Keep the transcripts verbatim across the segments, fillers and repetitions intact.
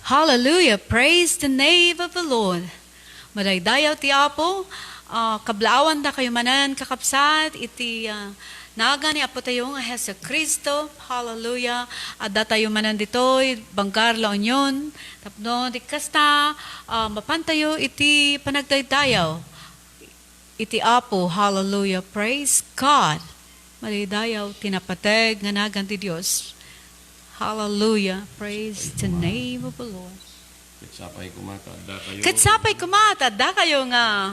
Hallelujah! Praise the name of the Lord! Madaydayaw ti Apo. Ah, kablaawandakayo manen, kakabsat, iti, ah, nagan ni Apotayo nga Jesu-Cristo. Hallelujah! Addatayo manen ditoy Bangar, La Union. Tapno di kasta, ah, mapantayo iti panagdaydayaw iti Apo. Hallelujah! Praise God! Madaydayaw ti napateg nga nagan ti Dios. Hallelujah! Praise the name of the Lord. Ket sapay koma ta addakayo. Ket sapay koma ta addakayo nga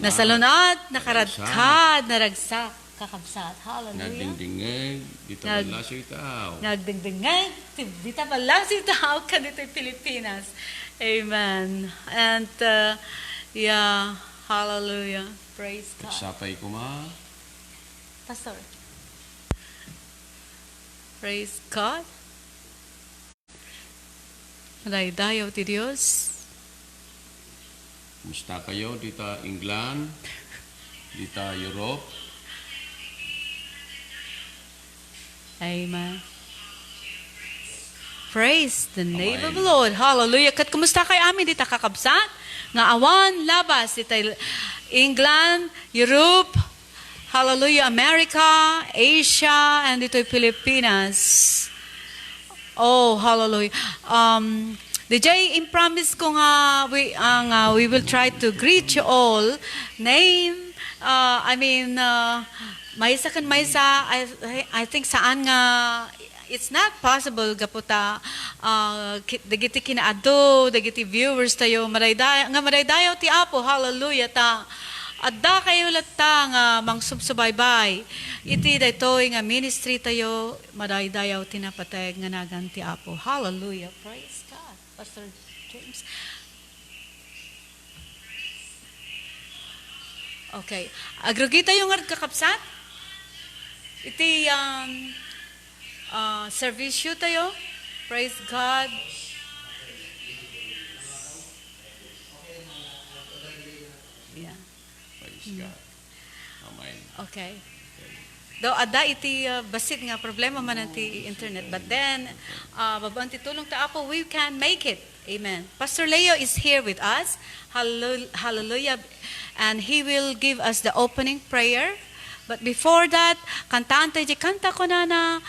nasalun-at, nasalun-at, nakaradkad, naragsak, kakabsat. Hallelujah. Nagdingdingngeg dita Nag-, ballasiw ti tao. Nagdingdingngeg ti, dita ballasiw ti tao ken ditoy Pilipinas. Amen. And, uh, yeah, hallelujah. Praise God. Ket sapay koma. Pastor. Praise God. Madaydayaw ti Dios. Kumusta kayo dita England? Dita Europe? Amen. Praise the name of the Lord. Hallelujah. Ket kumusta kayo amin dita, kakabsat? Nga awan labas dita England, Europe, hallelujah, America, Asia, and ditoy Pilipinas. Oh, hallelujah. Um, D J, impromise ko nga we, ah, nga we will try to greet you all. Name, uh, I mean, uh, maysa ken maysa, I, I think saan nga it's not possible gapu ta, ah, ki-, dagiti kinaadu, dagiti viewers tayo, madayday-, nga madaydayaw ti Apo, hallelujah, ta adda kayo latta nga mangsubsubaybay iti daytoy nga ministry tayo, madaydayaw ti napateg nga nagan ti Apo. Hallelujah. Praise God. Pastor James. Okay. Agrugitayo nga kakabsat. Iti, um, uh, servisyo tayo. Praise God. Yeah. Praise God. Amen. Okay. Though adda iti, uh, bassit nga problema man ti internet, but then, uh, babaen ti tulong ti Apo, we can make it. Amen. Pastor Leo is here with us. Hallo-, hallelujah. And he will give us the opening prayer. But before that, kantaan tayo di kanta kunana,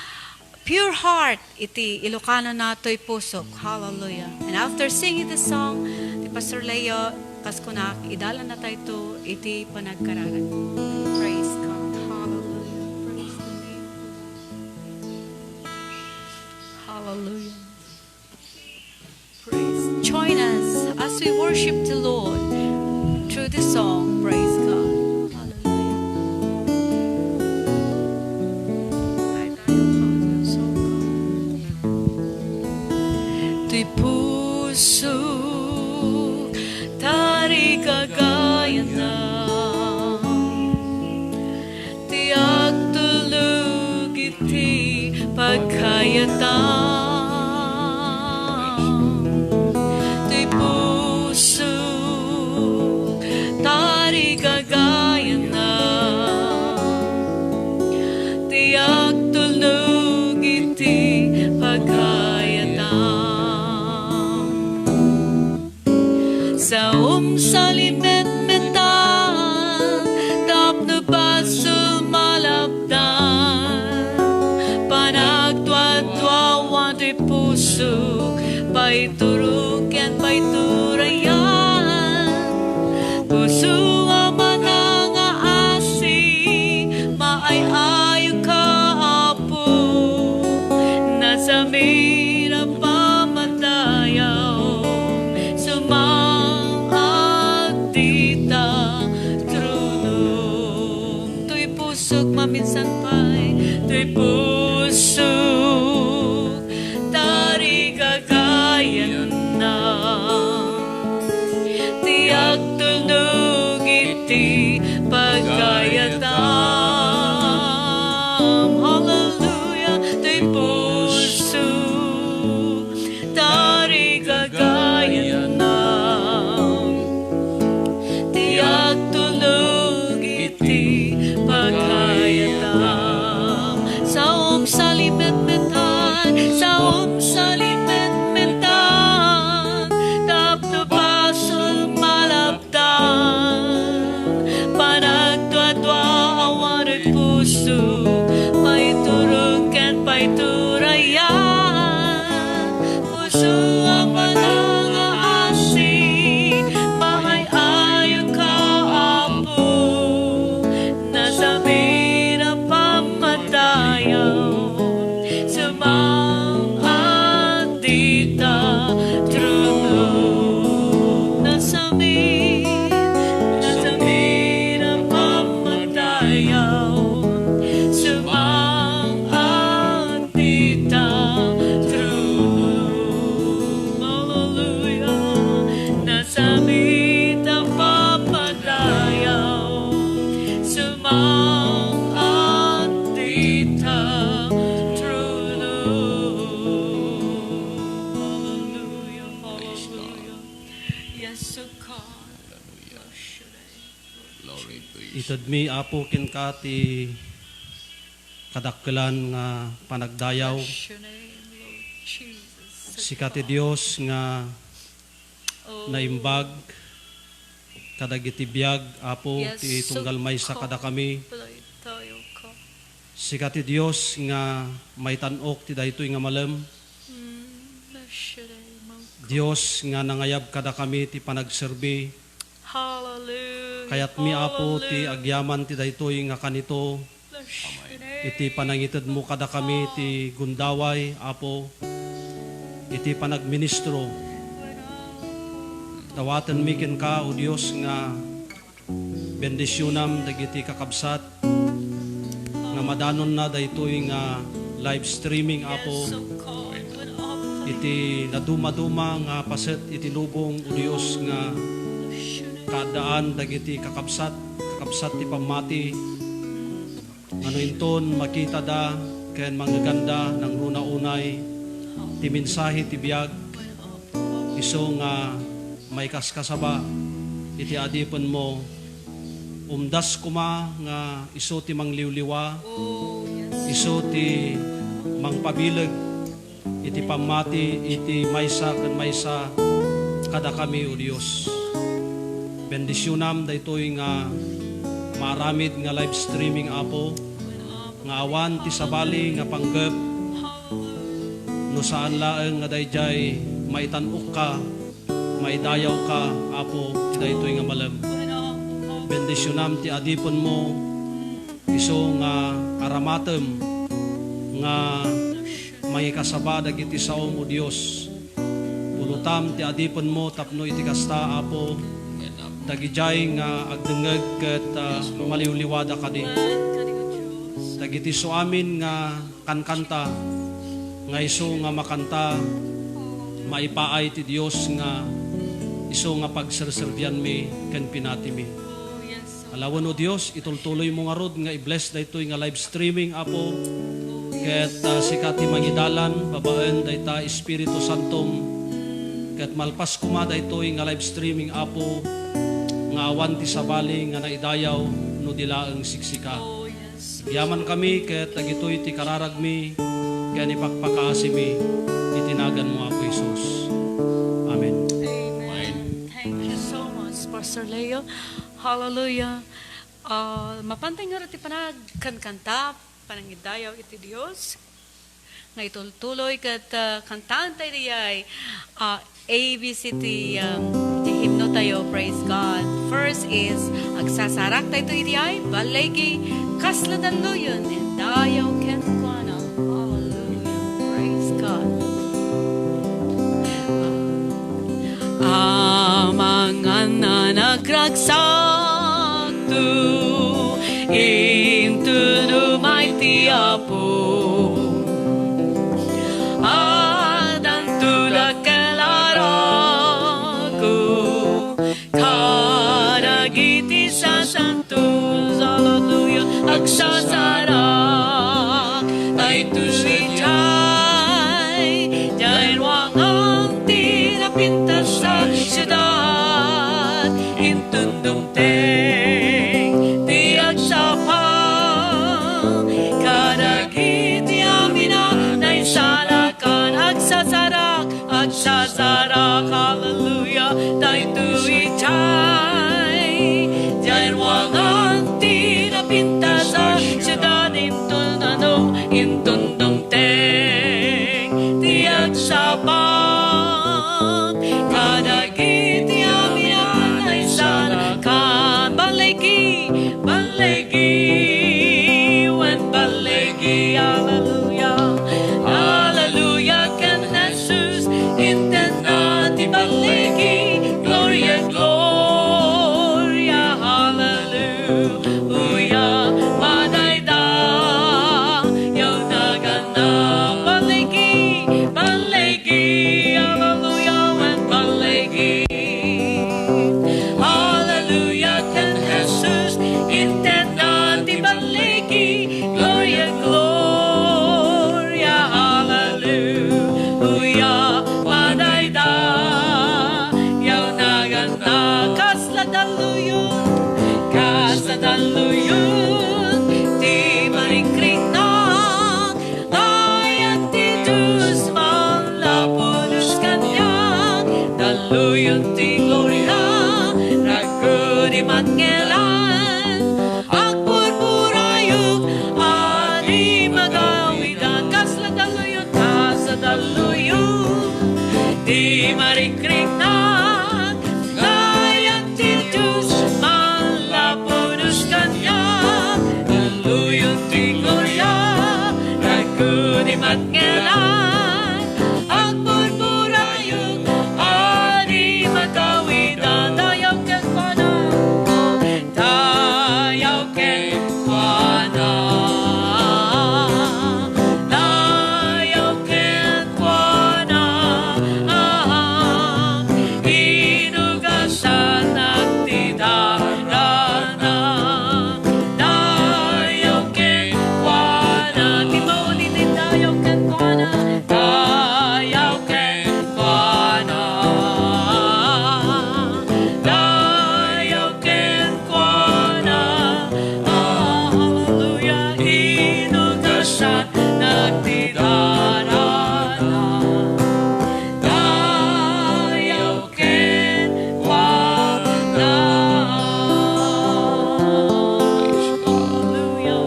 Pure Heart iti Ilocano na toy pusok. Hallelujah. And after singing this song, ti Pastor Leo, kas kunak, idalan na tayo iti panagkararag. Praise God. Hallelujah. Praise the name of the Lord. Hallelujah. Praise. Join us as we worship the Lord through the song. Praise God. Hallelujah. Ti puso, tarigagayana. Ti agtulnog iti pagkayatan. Ti puso, tarigagayana. Ti agtulnog iti pagkayatan. Saom salimetmetan tapno basol malapdan. Panagtuatua ti puso, paituro ken paiturayan. Puso a manangaasi, maay-ayo ka, Apo. Nasamin a pamadayaw, sumang-at dita trono. Toy pusok maminsan pay, toy pusok tarigagayanna. Ti agtulnog iti pagkayatan. Hallelujah, ti puso, tarigagayanna. Ti agtulnog iti pagkayatan. Saom salimetmetan, saom salimetmetan. Dita trono, nasamit, nasamit a pamadayaw, sumang-at dita trono. Hallelujah. Nasamit a pamadayaw, sumang-at dita trono. Hallelujah, hallelujah. Yes, O God. Hallelujah. Glory to you. Itedmi, Apo, kenka ti kadakkelan nga panagdayaw. Bless your name, Lord Jesus. Sika ti Dios nga Oh. naimbag kadagiti biag, Apo, Yes, ti tunggal maysa kadakami. Sika ti Dios nga maitan-ok ti daytoy nga malem. Mm, Dios nga nangayab kadakami ti panagserbi. Hallelujah. Kayatmi, Apo, ti agyaman ti daytoy nga kanito. Iti panangitedmo kadakami ti gundaway, Apo, iti panagministro. Dawatenmi kenka, O Dios, nga bendisionam dagiti kakabsat nga madanonna daytoy nga live streaming, Apo. Iti nadumaduma nga paset iti lubong, O Dios, nga kaaddaan dagiti kakabsat, kakabsat ti pammati. Ngano inton makitada ken mangngeganda nangruna unay ti mensahe ti biag, isu nga maikaskasaba iti adipenmo. Umdas koma nga isu ti mangliwliwa, isu ti mangpabileg iti pammati iti maysa ken maysa kadakami, O Dios. Bendisionam daytoy nga maaramid nga live streaming, Apo, nga awan ti sabali nga panggep no saan laeng nga daydiay maitan-okka, maidayawka, Apo, ti daytoy nga malem. Bendisionam ti adipenmo, isu nga aramatem nga mangikasaba dagiti saom, O Dios. Pulotam ti adipenmo tapno iti kasta, Apo, dagidiay nga agdengngeg ket, ah, maliwliwada kadi. Dagiti isu amin nga kankanta, nga isu nga makanta, maipaay ti Dios nga isu nga pagserserbianmi ken pinatimi. Alawen, O Dios, itultuloymo ngarud nga i-bless daytoy nga live streaming, Apo. Ket, ah, sika ti mangidalan babaen dayta Espiritu Santom. Ket malpas koma daytoy nga live streaming, Apo, nga awan ti sabali nga naidayaw no di laeng siksika. Agyamankami ket dagitoy ti kararagmi ken ipakpakaasimi iti naganmo, Apo Jesus. Amen. Amen. Thank you so much, Pastor Leo. Hallelujah. Ah, mapantay nga ti panagkankanta, panangidayaw iti Dios. Nga itultuloy ket, ah, kantaentayo diay, ah, A B C ti, um, ti himno tayo. Praise God. First is, agsasarak tayo iti ay, balligi, kasla dalluyon, and dayaw kenkuana. Hallelujah. Praise God. Amangan a nagragsakto, inton umay ti Apo. Addanto dakkel a rago kadagiti sasantos. Hallelujah. Agsasarak daytoy idiay, diay ruangan ti napintas a siudad. Inton dumteng ti agsapa kadagiti amin a naisalakan, agsasarak, agsasarak, hallelujah, daytoy idiay, diay ruangan ti napintas a siudad. Inton ano, inton dumteng ti agsapa kadagiti amin a naisalakan. Balligi, balligi, wen balligi, hallelujah, hallelujah, ken Jesus. Ti gloria, ragged di matngelan, agpurpurayok, a di magawidan. Kasla talloyon, kasla talloyon, di marikriknak, ngayan ti Dios, manlapudos kaniak, talloyon ti gloria, ragged di matngelan, agpurpurayok, a di magawidan. Dayaw kenkuana, dayaw kenkuana, dayaw kenkuana, ah, inugasannak ti darana. Dayaw kenkuana, ti mauli ti dayaw kenkuana. Dayaw kenkuana, dayaw kenkuana, ah, hallelujah, inugasannak ti darana. Dayaw kenkuana. Praise God. Hallelujah.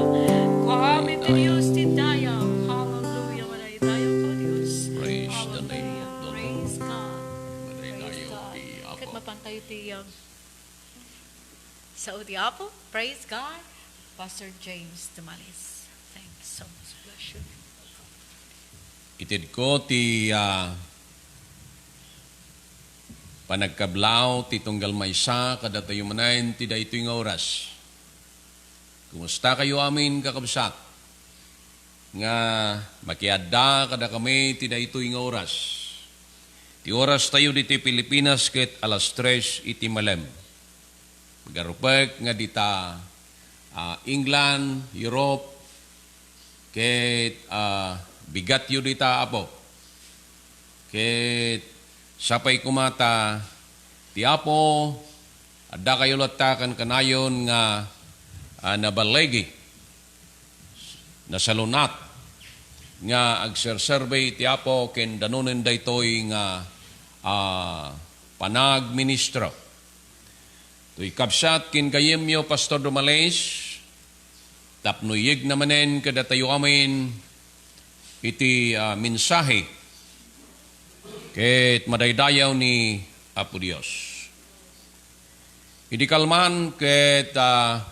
Kuamin ti Dios ti dayaw. Hallelujah. Madaydayaw ka, Dios. Praise the name of the Lord. Hallelujah. Praise God. Praise God. Madaydayaw ti Apo. Ket mapantayo ti, um, sao ti Apo. Praise God. Pastor James Dumalis. Thanks so much. Bless you. Itedko ti, ah, panagkablaaw ti tunggal maysa kadatayo manen ti daytoy nga oras. Kumustakayo amin, kakabsat, nga makiadda kadakami ti daytoy nga oras? Ti orastayo ditoy Pilipinas ket alas tres iti malem. Magarupek nga dita, ah, England, Europe, ket, ah, bigatyo dita, Apo. Ket sapay koma ta ti Apo, addakayo latta kankanayon nga, ah, naballigi, nasalun-at nga agserserbi ti Apo ken danunen daytoy nga, ah, panagministro. Toy kabsat ken gayyemyo, Pastor Dumalis, tapno iyegna manen kadatayo amin iti, ah, mensahe ket madaydayaw ni Apo Dios. Idi kalman ket, ah,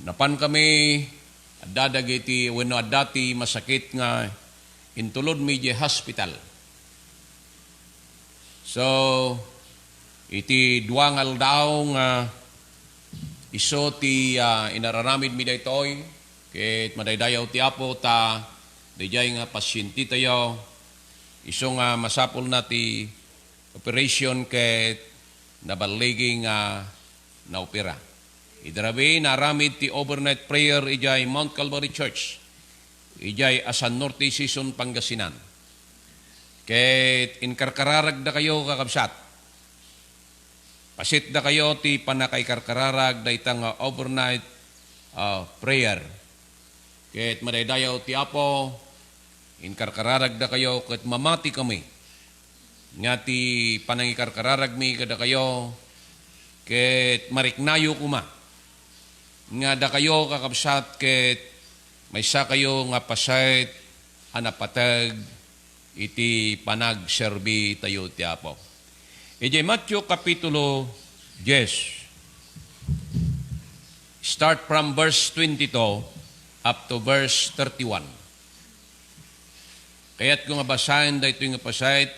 napan kami, adda dagiti, wenno adda ti masakit nga intulodmi idiay hospital. So, iti dua nga aldaw nga isu ti, ah, inararamidmi daytoy, ket madaydayaw ti Apo ta daydiay nga pasientetayo, isu nga masapulna ti operation ket naballigi nga naopera. Idi rabii, naaramid ti overnight prayer idiay Mount Calvary Church, idiay Asan Norte, Sison, Pangasinan. Ket inkarkararagdakayo, kakabsat. Pasitdakayo ti pannakaikarkararag dayta nga overnight, ah, prayer. Ket madaydayaw ti Apo, inkarkararagdakayo ket mamati kami nga ti panangikarkararagmi kadakayo ket mariknayo koma nga dakayo, kakabsat, ket maysakayo nga paset a napateg iti panagserbitayo ti Apo. Idiay Mateo Kapitulo dies, start from verse twenty-two up to verse thirty-one. Kayatko nga basaen daytoy nga paset,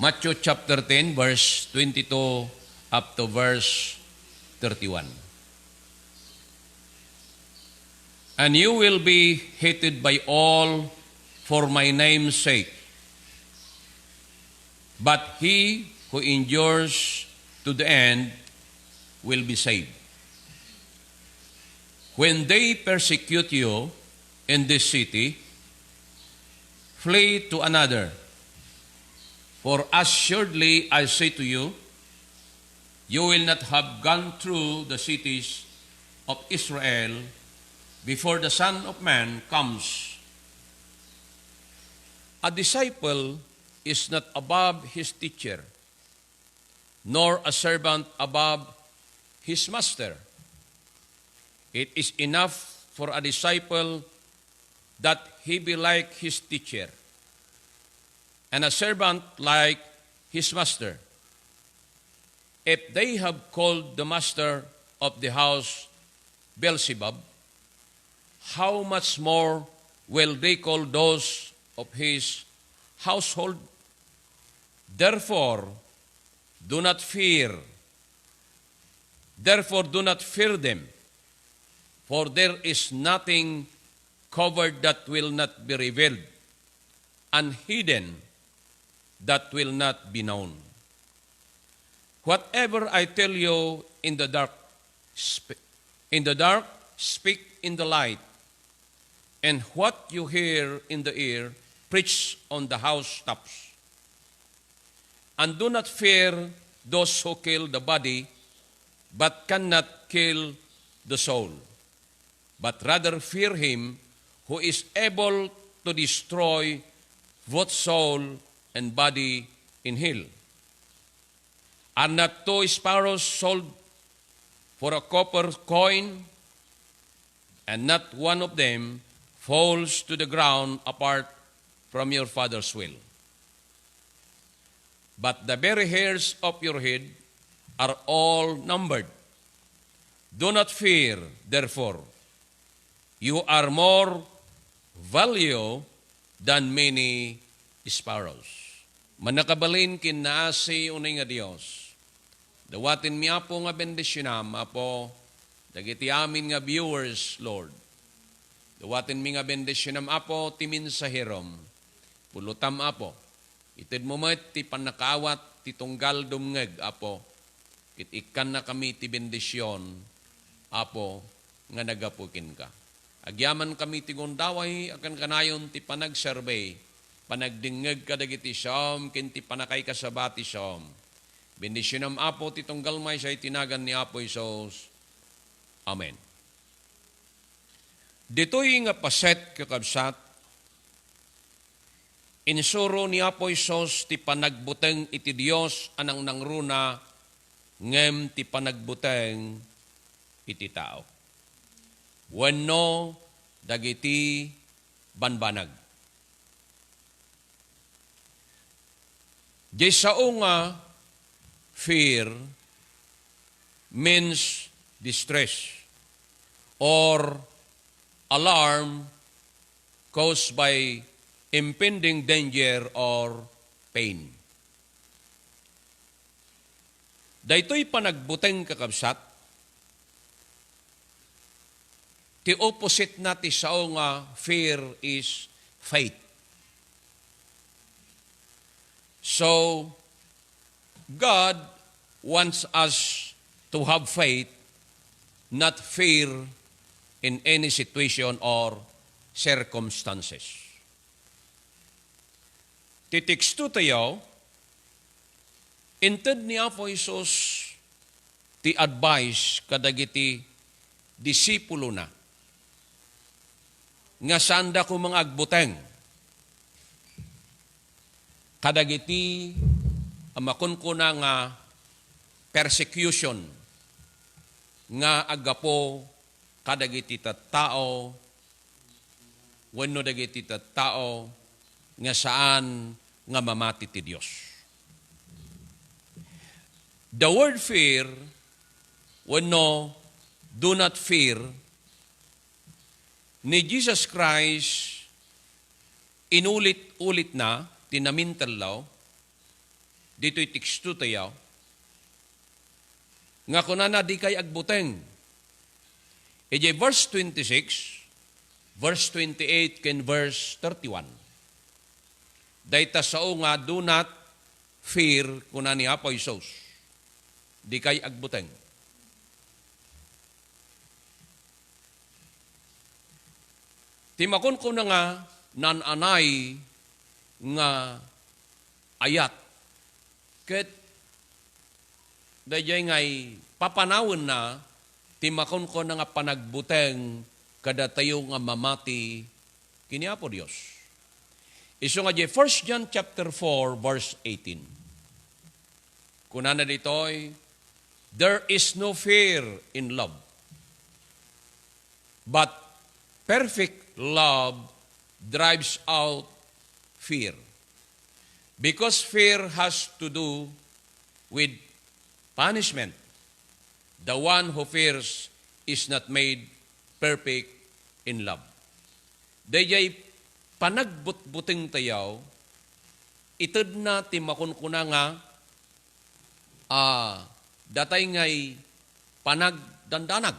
Matthew chapter ten, verse twenty-two up to verse thirty-one. "And you will be hated by all for my name's sake, but he who endures to the end will be saved. When they persecute you in this city, flee to another. For assuredly I say to you, you will not have gone through the cities of Israel before the Son of Man comes." A disciple is not above his teacher, nor a servant above his master. It is enough for a disciple that he be like his teacher, and a servant like his master. If they have called the master of the house Beelzebub, how much more will they call those of his household? Therefore, do not fear. Therefore, do not fear them, for there is nothing covered that will not be revealed, and hidden that will not be known. Whatever I tell you in the dark, sp- in the dark, speak in the light, and what you hear in the ear, preach on the housetops. And do not fear those who kill the body, but cannot kill the soul. But rather fear him who is able to destroy both soul and body in hell. Are not two sparrows sold for a copper coin? And not one of them falls to the ground apart from your Father's will. But the very hairs of your head are all numbered. Do not fear, therefore. You are more value than many sparrows. Mannakabalin ken naasi unay nga Dios, dawatenmi, Apo, nga bendisionam, Apo, dagiti amin nga viewers, Lord. Dawatenmi nga bendisionam, Apo, ti mensaherom. Pulotam, Apo, itedmo met ti pannakaawat ti tunggal dumngeg, Apo, ket ikkannakami ti bendision, Apo, nga naggapu kenka. Agyamankami ti gundaway a kankanayon ti panagserbi, panagdengngeg kadagiti saom ken ti pannakaikasaba ti saom. Bendisionam, Apo, ti tunggal maysa iti nagan ni Apo Jesus. Amen. Ditoy nga paset, kakabsat, insuro ni Apo Jesus ti panagbuteng iti Dios a nangnangruna ngem ti panagbuteng iti tao wenno dagiti banbanag. Diay sao nga fear means distress or alarm caused by impending danger or pain. Daytoy panagbuteng, kakabsat, ti opposite na ti sao nga fear is faith. So, God wants us to have faith, not fear in any situation or circumstances. Ti teksto tayo, inted ni Apo Jesus ti advice kadagiti disipulona nga saanda koma nga agbuteng kadagiti a makunkuna nga persecution nga aggapu kadagiti tattao wenno dagiti tattao nga saan nga mamati ti Dios. The word fear wenno do not fear ni Jesus Christ, inulit-ulitna ti namintello ditoy teksto tayo, nga kunana, "Dikay agbuteng." Idiay verse twenty-six, verse twenty-eight, ken verse thirty-one. Dayta sao nga, "Do not fear," kuna ni Apo Jesus. "Dikay agbuteng." Ti makunkuna nga naan-anay nga ayat ket daydiay nga ipapanawenna ti makunkuna nga panagbuteng kadatayo nga mamati ken ni Apo Dios. Isu nga di First John chapter four, verse eighteen. Kunana ditoy, "There is no fear in love, but perfect love drives out fear, because fear has to do with punishment. The one who fears is not made perfect in love." Dayjay panagbutbuteng tayo, itedna ti makunkuna nga, a, datay ngay panagdandanag.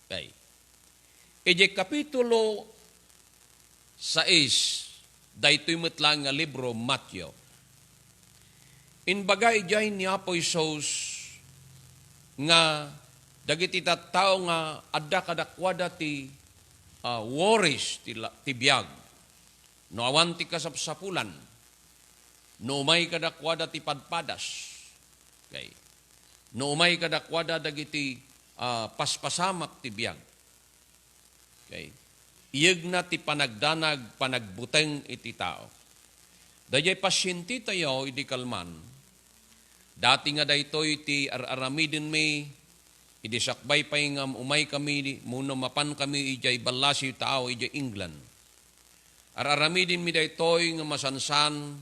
Okay. Idiay Kapitulo sais, daytoy met laeng nga libro, Mateo. Imbaga idiay ni Apo Jesus nga dagiti tattao nga adda kadakuada ti, ah, worries ti la-, ti biag. No awan ti kasapsapulan, no umay kadakuada ti padpadas, okay. No umay kadakuada dagiti, ah, paspasamak ti biag. Okay. Iyegna ti panagdanag, panagbuteng iti tao. Dayjay pasyente tayo idi kalman, dati nga daytoy ti ar-aramidenmi, idi sakbay pay nga umay kami, muna mapan kami idiay ballasiw tao idiay England. Ar-aramidenmi daytoy nga masansan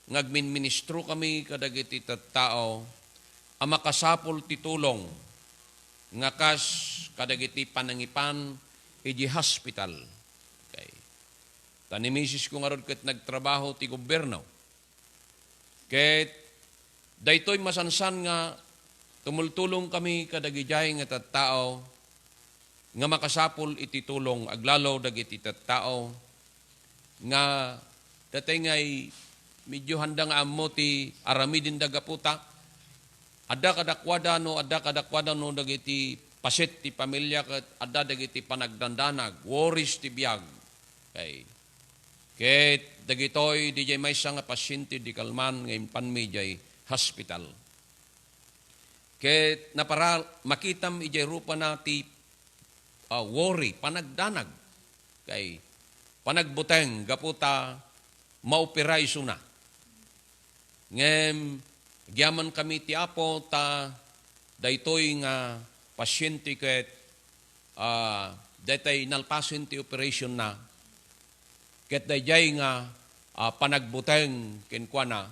nga agminministro kami kadagiti tattao a makasapul ti tulong nga kas kadagiti panangipan idiay hospital. Okay. Ta ni misis ko ngarud ket nagtrabaho ti gobyerno. Ket daytoy masansan nga tumultulong kami kadagidiay nga tattao nga makasapul iti tulong, aglalo dagiti tattao nga datay ngay medyo handa nga ammo ti aramidenda gaputa. Adda kadakuada no, adda kadakuada no dagiti paset ti pamilia ket adda dagiti panagdandanag, worries ti biag. Okay. Ket dagitoy, dijay maysa nga pasyente idi kalman nga impanmi idiay hospital. Ket napara-, makitam idiay rupana ti, ah, worry, panagdanag, kay panagbuteng gapu ta maopera isuna. Ngem agyaman kami ti Apo ta daytoy nga pasyente ket, ah, daytay nalpasen ti operationna. Ket daydiay nga, ah, panagbuteng kenkuana,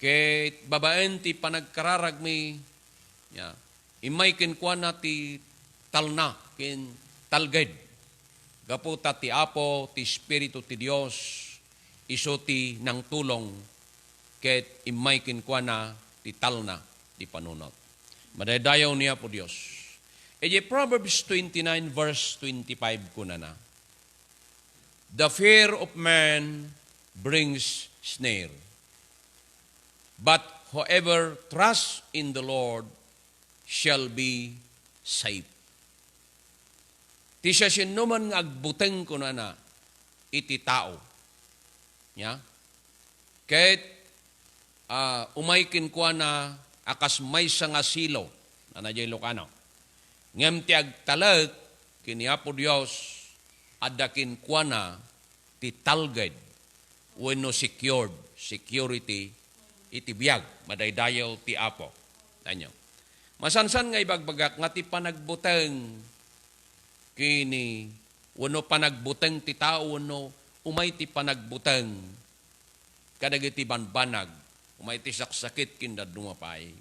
ket babaen ti panagkararagmi, ya, immay kenkuana ti talna ken talged. Gapu ta ti Apo, ti Espiritu ti Dios, isu ti nangtulong ket immay kenkuana ti talna ti panunot. Madaydayaw ni Apo Dios. Idiay Proverbs twenty-nine verse twenty-five kunana, "The fear of man brings snare, but whoever trusts in the Lord shall be safe." Ti siasinoman nga agbuteng, kunana, iti tao, nia, ket, ah, umay kenkuana a kas maysa nga silo, nana diay Ilocano. Ngem ti agtalek ken ni Apo Dios, adda kenkuana ti talged wenno secured, security iti biag. Madaydayaw ti Apo. Tanyo. Masansan nga ibagbagak nga ti panagbuteng ken ni wenno panagbuteng ti tao wenno umay ti panagbuteng kadagiti banbanag, umay ti saksakit ken dadduma pay.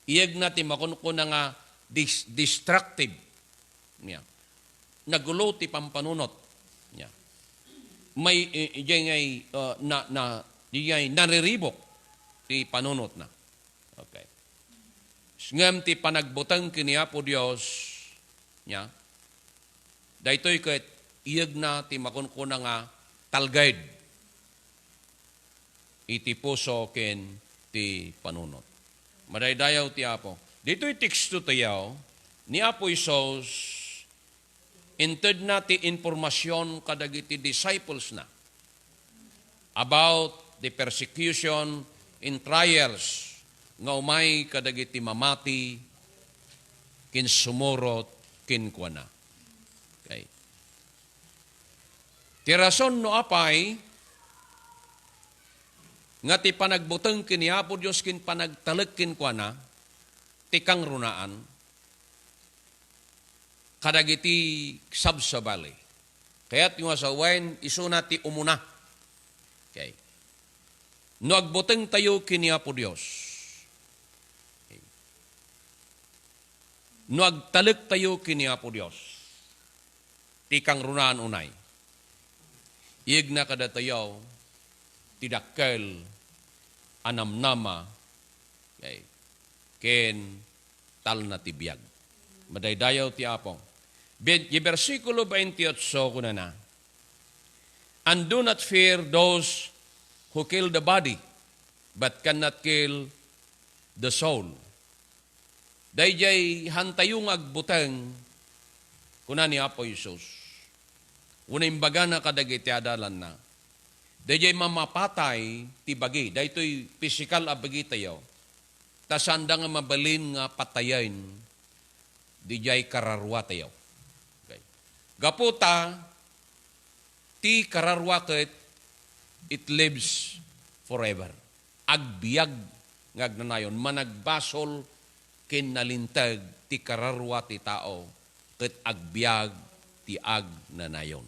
Iyegna ti makunkuna nga dis-, destructive. Nia. Nagulo ti pampanunot. Nia. May, i-, idiay ngay, uh, na, na, idiay nariribok ti panunotna. Okay. Ngem ti panagbuteng ken ni Apo Dios, nia, daytoy ket iyegna ti makunkuna nga talged iti puso ken ti panunot. Madaydayaw ti Apo. Ditoy teksto tayo, ni Apo Jesus, intedna ti impormasyon kadagiti disciplesna about the persecution and trials nga umay kadagiti mamati ken sumurot kenkuana. Okay. Ti rason no apay nga ti panagbuteng ken ni Apo Dios ken panagtalek kenkuana ti kangrunaan kadagiti sabsabali. Kayatyo nga sawen, isuna ti umuna. Okay. No agbutengtayo ken ni Apo Dios, okay, no agtalektayo ken ni Apo Dios, ti kangrunaan unay, iyegna kadatayo ti dakkel a namnama, okay, ken talna ti biag. Madaydayaw ti Apo. Be-, di bersikulo twenty-eight, kunana, "And do not fear those who kill the body, but cannot kill the soul." Daydiay hantayo nga agbuteng, kuna ni Apo Jesus, wenno imbagana kadagiti adalanna, daydiay mamapatay ti bagi, daytoy pisikal a bagitayo, ta saanda nga mabalin nga patayen didiay kararua tayo. Okay. Gapu ta, ti kararua ket, it lives forever. Agbiag nga agnanayon, managbasol ken nalinteg ti kararua ti tao, ket agbiag ti agnanayon.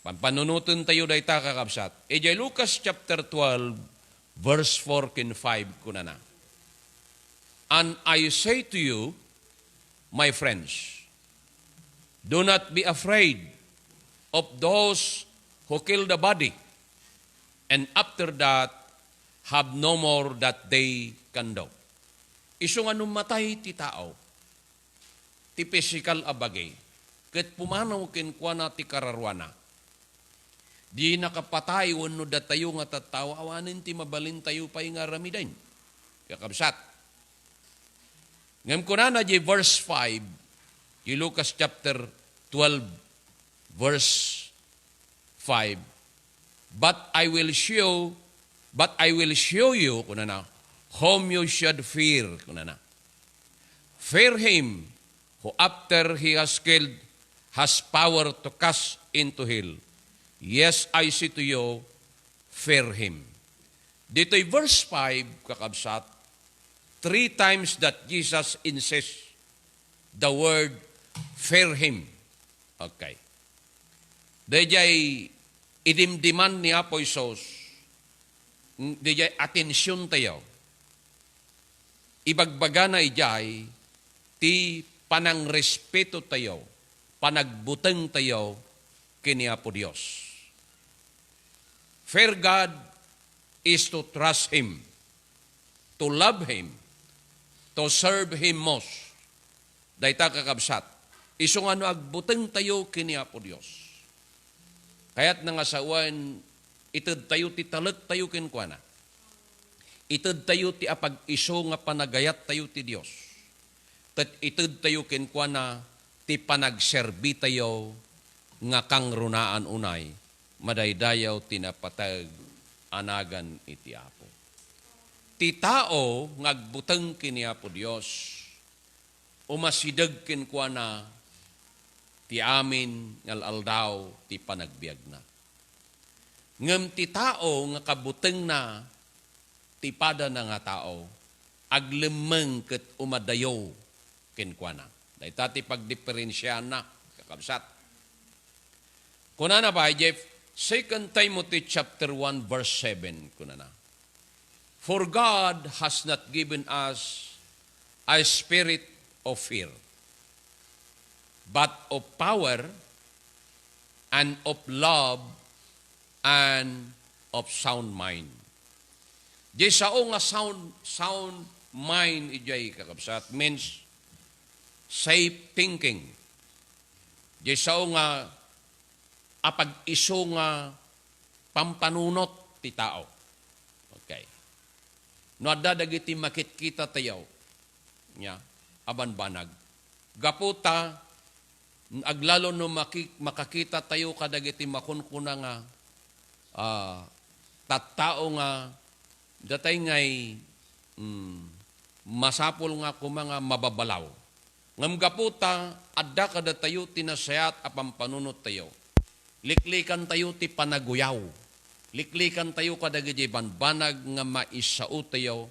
Pampanunotentayo dayta, kakabsat. Idiay Lucas chapter twelve, verse four ken five, kunana, "And I say to you, my friends, do not be afraid of those who kill the body, and after that, have no more that they can do." Isu nga no matay ti tao, ti pisikal a bagi, ket pumanaw kenkuana ti kararuana. Di nakapatay wenno datayo nga tattao, awanen ti mabalintayo pay nga aramiden, kakabsat. Ngem kunana di verse five, di Lucas chapter twelve, verse five, "But I will show, but I will show you," kunana, "whom you should fear," kunana. "Fear him who, after he has killed, has power to cast into hell. Yes, I say to you, fear him." Ditoy verse five, kakabsat, three times that Jesus insists the word, "Fear him." Okay. Daydiay idimdiman ni Apo Jesus, daydiay atensiontayo, ibagbagana idiay ti panangrespeto tayo, panagbuteng tayo ken ni Apo Dios. Fear God is to trust Him, to love Him, to serve Him most. Dayta, kakabsat, isu nga no agbuteng tayo ken ni Apo Dios, kayatna nga sawen, ited tayo ti talek tayo kenkuana. Ited tayo ti apag-isu nga panagayat tayo ti Dios. Ket ited tayo kenkuana ti panagserbi tayo nga kangrunaan unay, madaydayaw ti napateg a nagan iti Apo. Ti tao nga agbuteng ken ni Apo Dios, umasideg kenkuana ti amin nga al-aldaw ti panagbiagna. Ngem ti tao nga kabutengna ti padana nga tao, aglemmeng ket umadayo kenkuana. Dayta ti pagdiferensiaanna, kakabsat. Kunana pay, Jeff, Second Timothy chapter one, verse seven, kunana, "For God has not given us a spirit of fear, but of power and of love and of sound mind." Di sao nga sound, sound mind idiay, kakabsat, means safe thinking. Di sao nga apag-isu nga pampanunot ti tao. Okay. No adda dagiti makitkita tayo, nya, a banbanag. Gapu ta, aglalo no maki-, makakita tayo kadagiti makunkuna nga, ah, tattao nga datay ngay, mm, masapul nga koma nga mababalaw. Ngem gapu ta adda kadatayo ti nasayaat a pampanunottayo, Liklikantayo ti panaguyaw. Liklikantayo kadagiti banbanag nga maisaotayo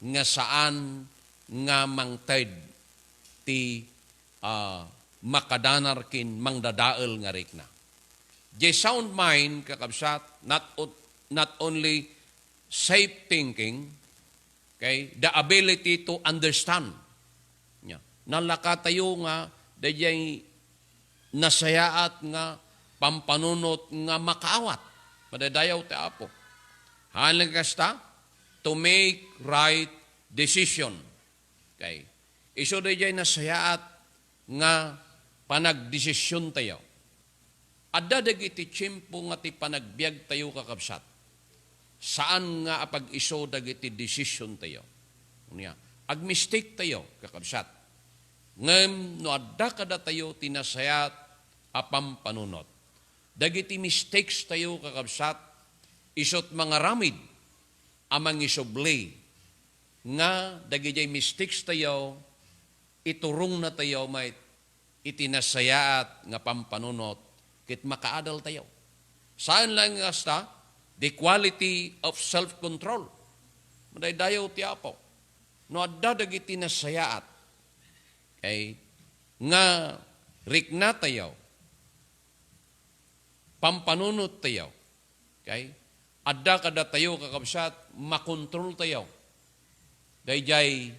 nga saan nga mangted ti, ah, makadanar ken mangdadael nga rikna. Diay sound mind, kakabsat, not o-, not only safe thinking, okay, the ability to understand. Nya, nalakatayo nga daydiay nasayaat nga pampanunot nga makaawat. Madaydayaw ti Apo. Haan lang kasta, to make right decision. Okay. Isu daydiay nasayaat nga panagdesisiontayo. Adda dagiti tiempo nga ti panagbiagtayo, kakabsat, saan nga apag-isu dagiti desisiontayo. Unya, agmistaketayo, kakabsat. Ngem no adda kadatayo ti nasayaat a pampanunot, dagiti mistakestayo, kakabsat, isut mangaramid a mangisubli nga dagidiay mistakestayo, iturongnatayo met iti nasayaat nga pampanunot ket makaadaltayo. Saan lang nga kasta, the quality of self-control. Madaydayaw ti Apo. No adda dagiti nasayaat, okay, nga riknatayo, pampanunottayo. Okay? Adda kadatayo, kakabsat, makontroltayo. Daydiay,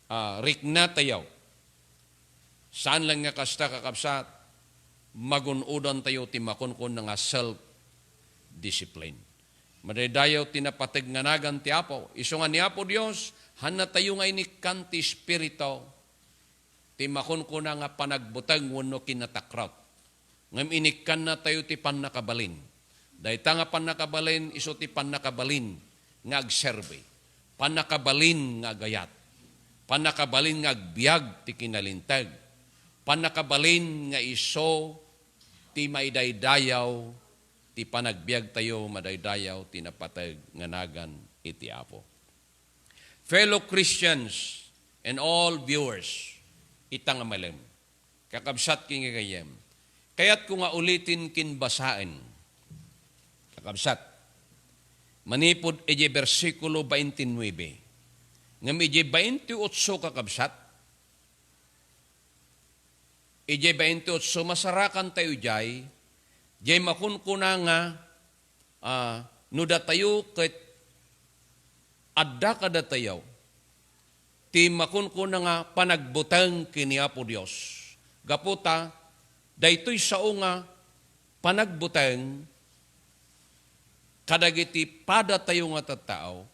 ah, riknatayo. Saan lang nga kasta, kakabsat, magun-odantayo ti makunkuna nga self-discipline. Madaydayaw ti napateg nga nagan ti Apo. Isu nga ni Apo Dios, haannatayo nga inikkan ti Espiritu, ti makunkuna nga panagbuteng wenno kinatakrot. Ngem inikkannatayo ti pannakabalin. Dayta nga pannakabalin, isu ti pannakabalin nga agserbi, pannakabalin nga agayat, pannakabalin nga agbiag ti kinalinteg, pannakabalin nga isu ti maidaydayaw ti panagbiagtayo, madaydayaw ti napateg nga nagan iti Apo. Fellow Christians and all viewers, ita nga malem. Kakabsat ken gagayyem, kayatko nga ulitin ken basaen, kakabsat, manipud idiay bersikulo twenty-nine. Ngem idiay twenty-eight, kakabsat, idiay twenty-eight, masarakantayo idiay, diay makunkuna nga, ah, no datayo ket adda kadatayo ti makunkuna nga panagbuteng ken ni Apo Dios. Gapu ta, daytoy sao nga panagbuteng kadagiti padatayo nga tattao,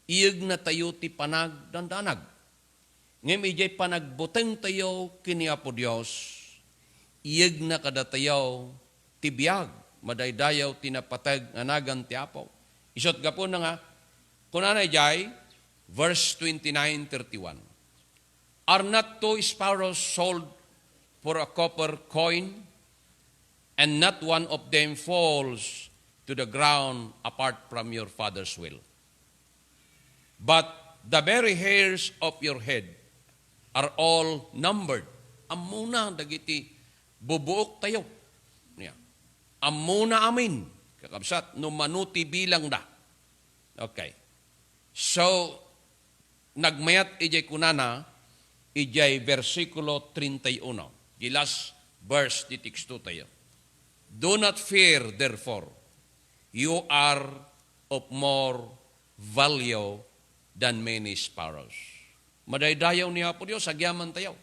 iyegnatayo ti panagdandanag. Ngem idiay panagbutengtayo ken ni Apo Dios, iyegna kadatayo ti biag, madaydayaw ti napateg nga nagan ti Apo. Isut' gapuna nga, kunana idiay verse twenty-nine, thirty-one, "Are not two sparrows sold for a copper coin? And not one of them falls to the ground apart from your Father's will. But the very hairs of your head are all numbered." Ammona dagiti bubuoktayo. Nia. Ammona amin, kakabsat, no mano ti bilangda. Okay. So, nagmayat idiay kunana, idiay bersikulo treinta y uno, di last verse ti tekstotayo. "Do not fear, therefore, you are of more value than many sparrows." Madaydayaw ni Apo Dios, agyamantayo.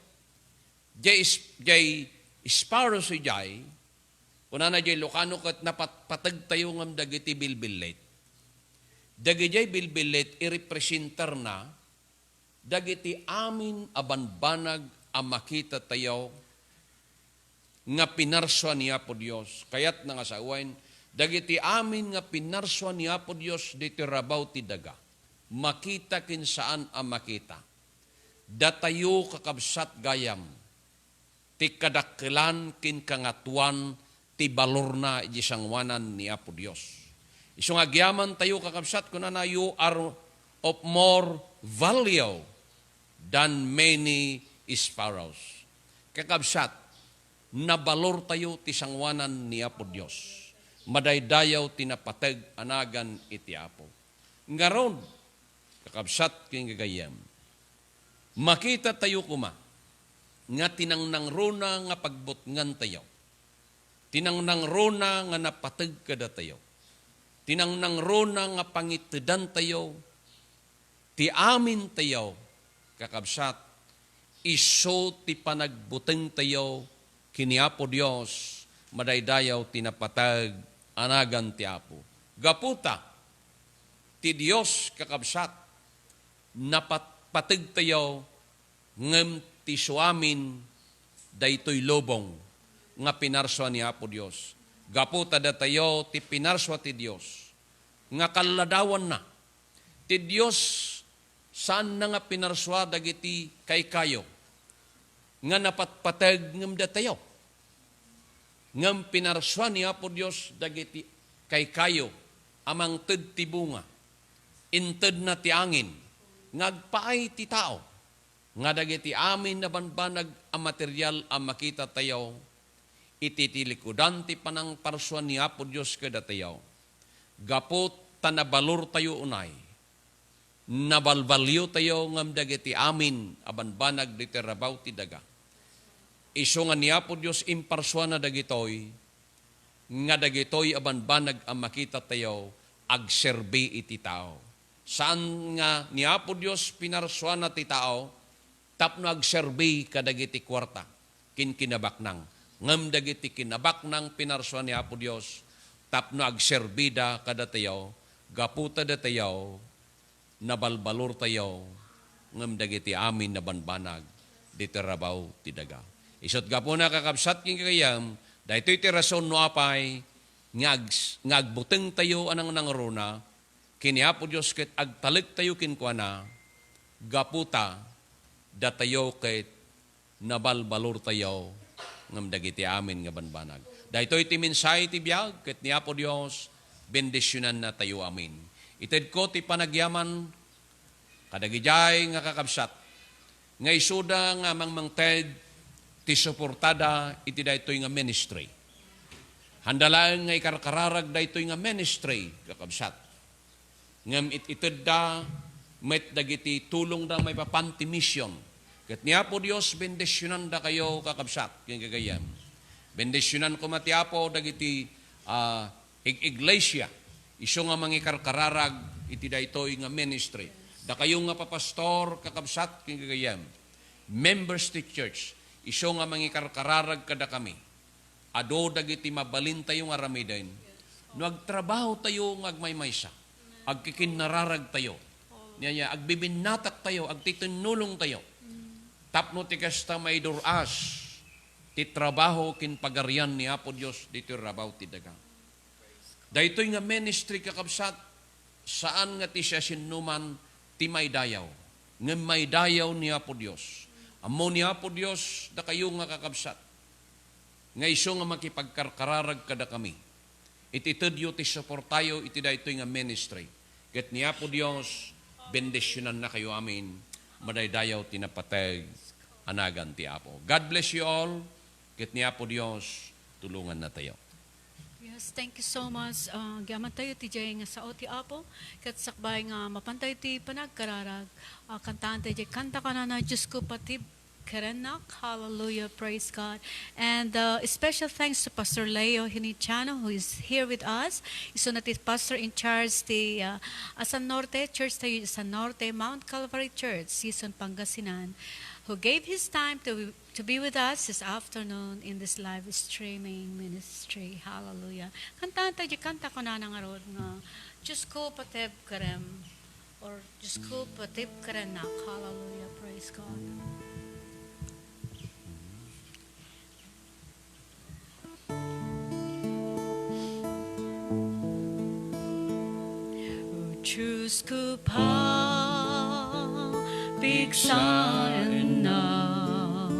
Jay is-, jay sparrows idiay, kunana jay Ilocano ket napatpategtayo ngem dagiti bilbillit. Dagidiay bilbillit, irepresentarna dagiti amin a banbanag a makitatayo nga pinarsua ni Apo Dios. Kayatna nga sawen, dagiti amin nga pinarsua ni Apo Dios ditoy rabaw ti daga, makita ken saan a makita. Datayo, kakabsat gayam, ti kadakkelan ken kangatoan ti balorna iti sangoanan ni Apo Dios. Isu nga agyamantayo, kakabsat, kunana, "You are of more value than many sparrows." Kakabsat, nabalortayo ti sangoanan ni Apo Dios. Madaydayaw ti napateg a nagan iti Apo. Ngarud, kakabsat ken gagayyem, makitatayo koma nga tinangnangruna nga pagbutngantayo, tinangnangruna nga napateg kadatayo, tinangnangruna nga pangitedantayo, ti amintayo, kakabsat, isu ti panagbutengtayo ken ni Apo Dios, madaydayaw ti napateg a nagan ti Apo. Gaputa, ti Dios, kakabsat, napatpategtayo ngem ti suamin daytoy lubong nga pinarsua ni Apo Dios. Gapu ta datayo ti pinarsua ti Dios nga kalladawanna. Ti Dios, saanna nga pinarsua dagiti kaykayo nga napatpateg ngem datayo. Ngem pinarsua ni Apo Dios dagiti kaykayo a mangted ti bunga. Intedna ti angin nga agpaay ti tao nga dagiti amin a banbanag a material a makitatayo iti tilikudan ti panangparsua ni Apo Dios kadatayo. Gapu ta nabalortayo unay, nabalbaliotayo ngem dagiti amin a banbanag ditoy rabaw ti daga. Isu nga ni Apo Dios imparsuana dagitoy, nga dagitoy a banbanag a makitatayo agserbi iti tao. Saan nga ni Apo Dios pinarsuana ti tao tapno agserbi kadagiti kuarta ken kinabaknang. Ngem dagiti kinabaknang pinarsua ni Apo Dios tapno agserbida kadatayo, gapu ta datayo nabalbalortayo ngem dagiti amin a banbanag ditoy rabaw ti daga. Isut' gapuna, kakabsat ken gagayyem, daytoy ti rason no apay nga ags-, nga agbutengtayo a nangnangruna ken ni Apo Dios ket agtalektayo kenkuana, gapu ta datayo ket nabalbalortayo ngem dagiti amin nga banbanag. Daytoy ti mensahe ti biag ket ni Apo Dios bendisionannatayo amin. Itedko ti panagyaman kadagidiay nga kakabsat nga isuda nga mangmangted ti suportada iti daytoy nga ministry. Handa laeng nga ikarkararag daytoy nga ministry, kakabsat. Ngem it-itedda met dagiti tulongda maipapan ti mission. Ket ni Apo Dios bendisionandakayo, kakabsat ken gagayyem. Bendisionan koma ti Apo dagiti, ah, ig-iglesia, isu nga mangikarkararag iti daytoy nga ministry. Dakayo nga papastor, kakabsat ken gagayyem, members ti church, isu nga mangikarkararag kadakami. Adu dagiti mabalintayo nga aramiden no agtrabahotayo nga agmaymaysa, agkikinnararagtayo, nia, nia, agbibinnataktayo, agtitinnulongtayo. Tapno ti kasta, maidur-as ti trabaho ken pagarian ni Apo Dios ditoy rabaw ti daga. Daytoy nga ministry, kakabsat, saan nga ti siasinoman ti maidayaw, ngem maidayaw ni Apo Dios. Ammo ni Apo Dios dakayo nga kakabsat, nga isu nga makipagkarkararag kadakami. It-itedyo ti suportayo iti daytoy nga ministry. Ket ni Apo Dios, bendisionannakayo amin, madaydayaw ti napateg a nagan ti Apo. God bless you all. Ket ni Apo Dios, tulongannatayo. Yes, thank you so much. Ah, agyamantayo ti diay nga sao ti Apo. Ket sakbay nga mapantayo ti panagkararag, ah, kantaantayo diay kanta kunana, Diosko, patib kerennak. Hallelujah, praise God. And, uh, special thanks to Pastor Leo Hinitiano, who is here with us. Isuna ti pastor in charge ti, uh, Asan Norte, church tayo Asan Norte, Mount Calvary Church, Sison, Pangasinan, who gave his time to, to be with us this afternoon in this live streaming ministry. Hallelujah. Kantaantayo diay kanta kunana ngarud nga, Diosko, patib kerem. Or, Diosko, patib kerennak. Hallelujah. Praise God. O Diosko, papigsaennak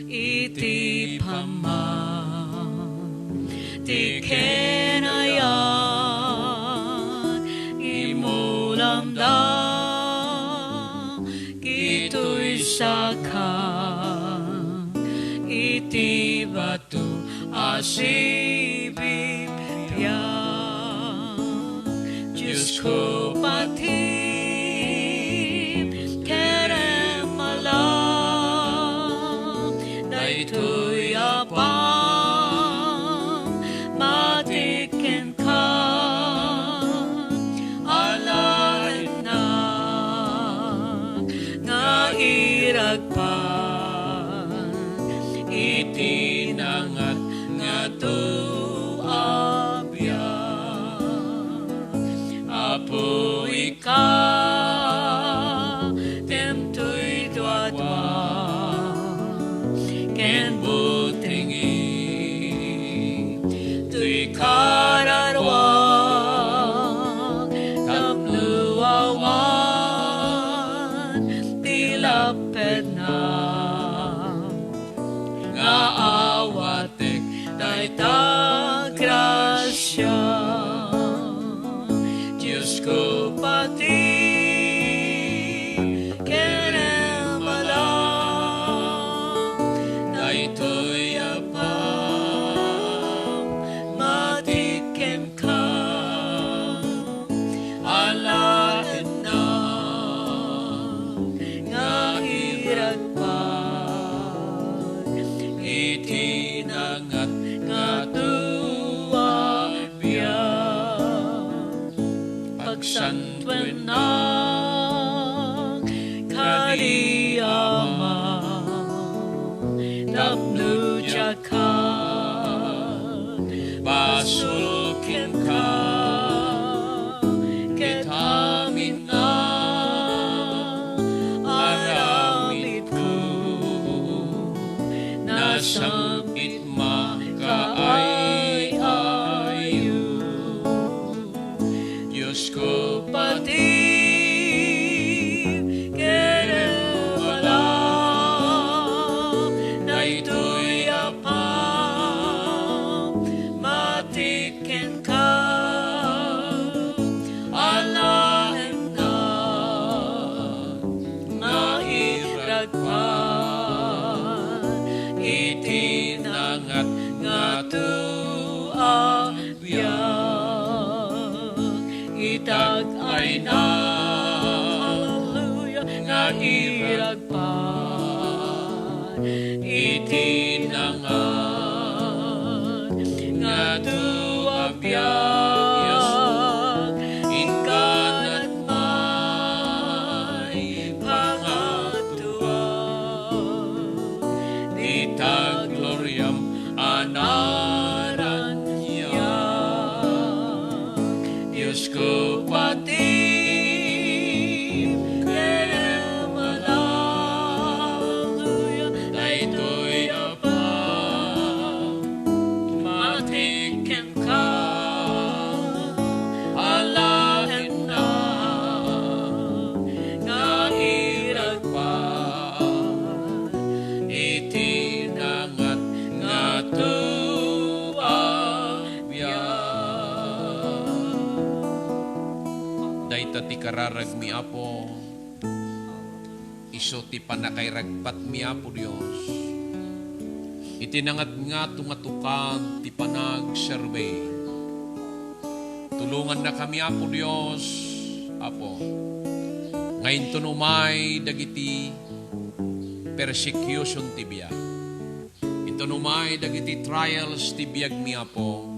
iti pamag ti kinayat, imulamda kitoy saka iti Sibibiag, Diosko, patiem, kerem a laeng daytoy a pammatik kenka. Alaennak nga iragpan iti nangat nga tua biag. Apo, ika ti duadua ken butengi, ti kararuak tapno awan ti lapedna nga awatek dayta grasia. Diosko, patiem, kerem a laeng daytoy a pammatik kenka. Alaennak nga iragpan iti nangat nga tua biag. Pagsantuennak kadi, Ama, tapno diak basol kenka ket amin nga aramidko, nasam-it makaay-ayo. Diosko, patiem, kerem a laeng daytoy a pammatik kenka. Alaennak nga iragpan iti nangat nga tua biag. Itag ayna, haleluya, nga iragpan iti nangat nga tua biag. Inka met maipangatua, ita gloriam a naraniag. Diosko, patiem, kerem a laeng daytoy a pammatik kenka. Alaennak nga iragpan iti nangat nga tua biag. Dayta ti kararagmi, Apo. Isu ti pannakairagpatmi, Apo Dios, iti nangatngato nga tukad ti panagserbi. Tulongannakami, Apo Dios, Apo, nga inton umay dagiti persecution ti biag, inton umay dagiti trials ti biagmi, Apo,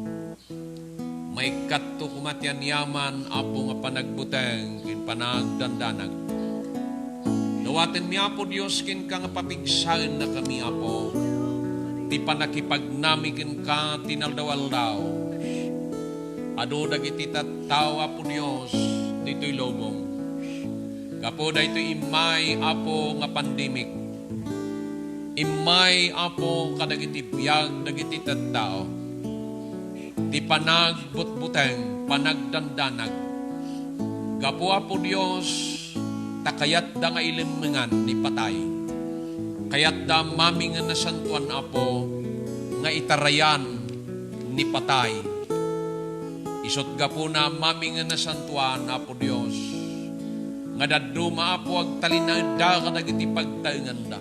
maikkatto koma ti aniaman, Apo, nga panagbuteng ken panagdandanag. Dawatenmi, Apo Dios, kenka nga papigsaennakami, Apo, ti pannakipagnami kenka ti naldaw-aldaw. Adu dagiti tattao, Apo Dios, ditoy lubong. Gapu daytoy immay, Apo, nga pandemic, immay, Apo, kadagiti biag dagiti tattao ti panagbutbuteng, panagdandanag. Gapu, Apo Dios, ta kayatda nga ilemmengan ni patay. Kayatda mamingen nasantoan, Apo, nga itarayan ni patay. Isut' gapuna mamingen nasantoan, Apo Dios, nga dadduma, Apo, agtalinaedda kadagiti pagtaenganda.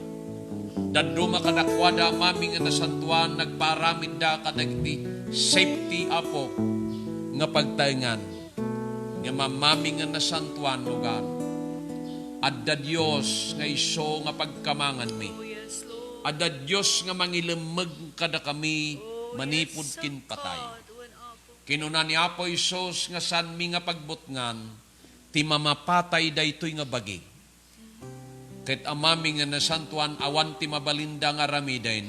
Dadduma kadakuada, Amami nga nasantoan, nagpaaramidda kadagiti safety, Apo, nga pagtaengan. Ngem Amami nga nasantoan, lugar, adda Dios nga isu nga pagkamanganmi. Adda Dios nga mangilemmeg kadakami manipud ken patay. Kinuna ni Apo Jesus nga saanmi nga pagbutngan ti mamapatay daytoy nga bagi. Ket Amami nga nasantoan, awan ti mabalinda nga aramiden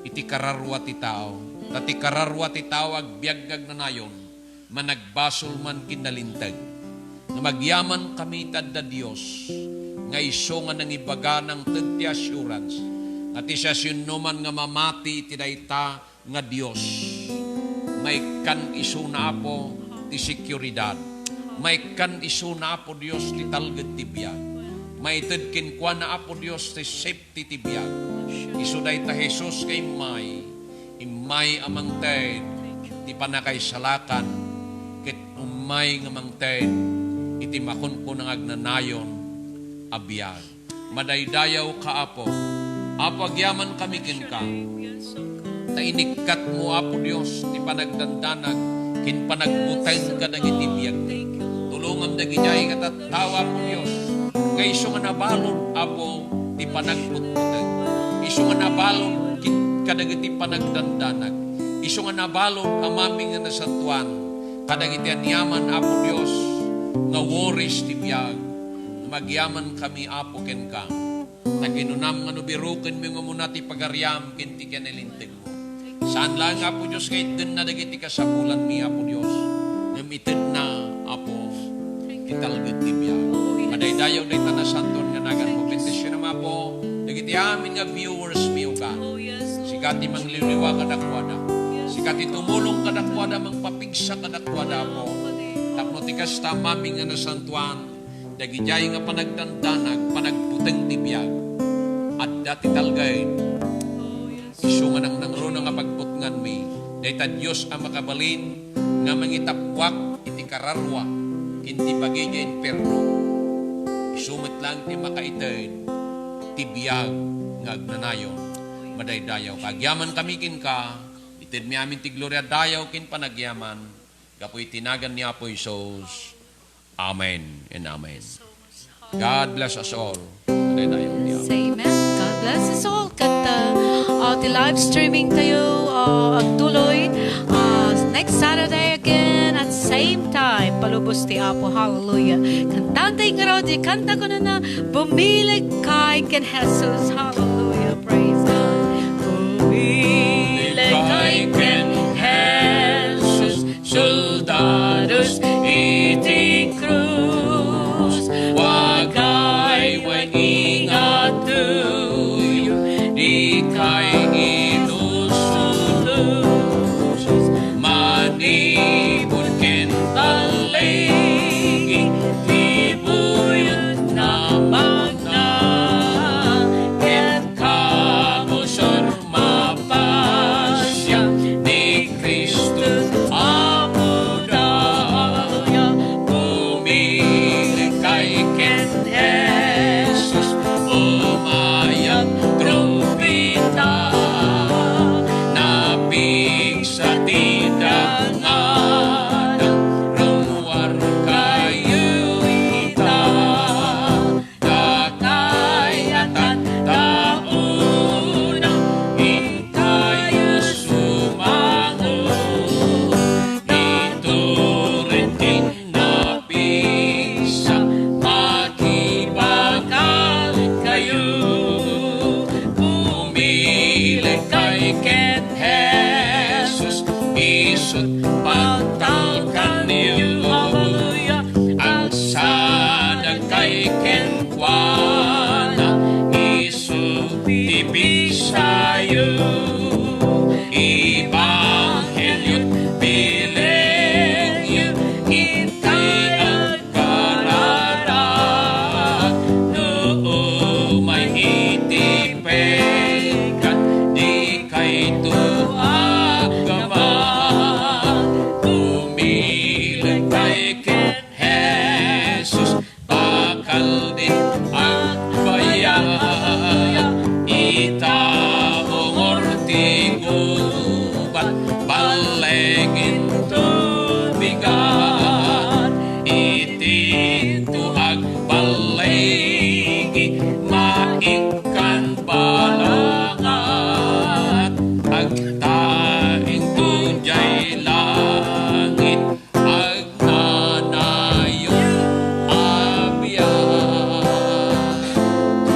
iti kararua ti tao. Ta ti kararua ti tao agbiag nga agnanayon, managbasol man ken nalinteg. Ngem agyamankami ta adda Dios nga isu nga nangibaga, nangted ti assurance nga ti siasinoman nga mamati iti dayta nga Dios, maikkan isuna, Apo, ti seguridad. Maikkan isuna, Apo Dios, ti talged ti biag. Maited kenkuana, Apo Dios, ti safety ti biag. Isu dayta Jesus nga immay, immay a mangted ti pannakaisalakan, ket immay nga mangted iti makunkuna nga agnanayon a biag. Madaydayawka, Apo. Apo, agyamankami kenka. Ta inikkatmo, Apo Dios, ti panagdandanag ken panagbuteng kadagiti biagmi. Tulongam dagidiay nga tattao, Apo Dios, nga isu nga nabalud, Apo, ti panagbutbuteng. Isu nga nabalud ken kadagiti panagdandanag. Isu nga nabalud, Amami nga nasantoan, kadagiti aniaman, Apo Dios, nga worries ti biag. Ngem agyamankami, Apo, kenka. Ta kinunam nga no birokenmi nga umuna ti pagariam ken ti kinalintegmo, saan laeng, Apo Dios, nga itdenna dagiti kasapulanmi, Apo Dios. Ngem itedna, Apo, ti talged ti biag. Madaydayaw dayta nasantoan nga naganmo. Bendisionam, Apo, dagiti amin nga viewers mi, O God. Sika ti mangliwliwa kadakuada. Sika ti tumulong kadakuada, mangpapigsa kadakuada, Apo. Tapno ti kasta, Amami nga nasantoan, dagidiay nga panagdandanag, panagbuteng ti biag, adda ti talged. Isu nga nangnangruna nga pagbutnganmi, dayta Dios a makabalin nga mangitappuak iti kararua ken ti bagi idiay impierno. Isu met laeng ti makaited ti biag nga agnanayon. Madaydayaw. Agyamankami kenka, itedmi amin ti gloria, dayaw ken panagyaman, gapu iti nagan ni Apo Jesus. Amen and amen. God bless us all. Amen. God bless us all. Ket, uh, uh, ti live streaming tayo, uh, agtuloy, uh, next Saturday again at same time. Palubos ti Apo. Hallelujah. Kantaen tayo ngarud ti kanta kunana, "Bumileg kay ken Jesus." Hallelujah. Praise God. Bumileg kay ken Jesus. Soldados iti krus, wagay wen ingatuyo, dikay inusulos, manipud ken balligi, ti buyot na magna, ket kabusor mapasiar. Balliginto bigat, iti to agballigi, maikkan balangat, agtaeng to jay langit, agnanayon a biag.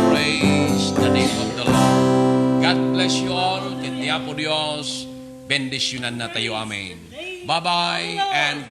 Praise the name of the Lord. God bless you all. Ket ti Apo Dios bendisyonannatayo. Amen. Bye-bye and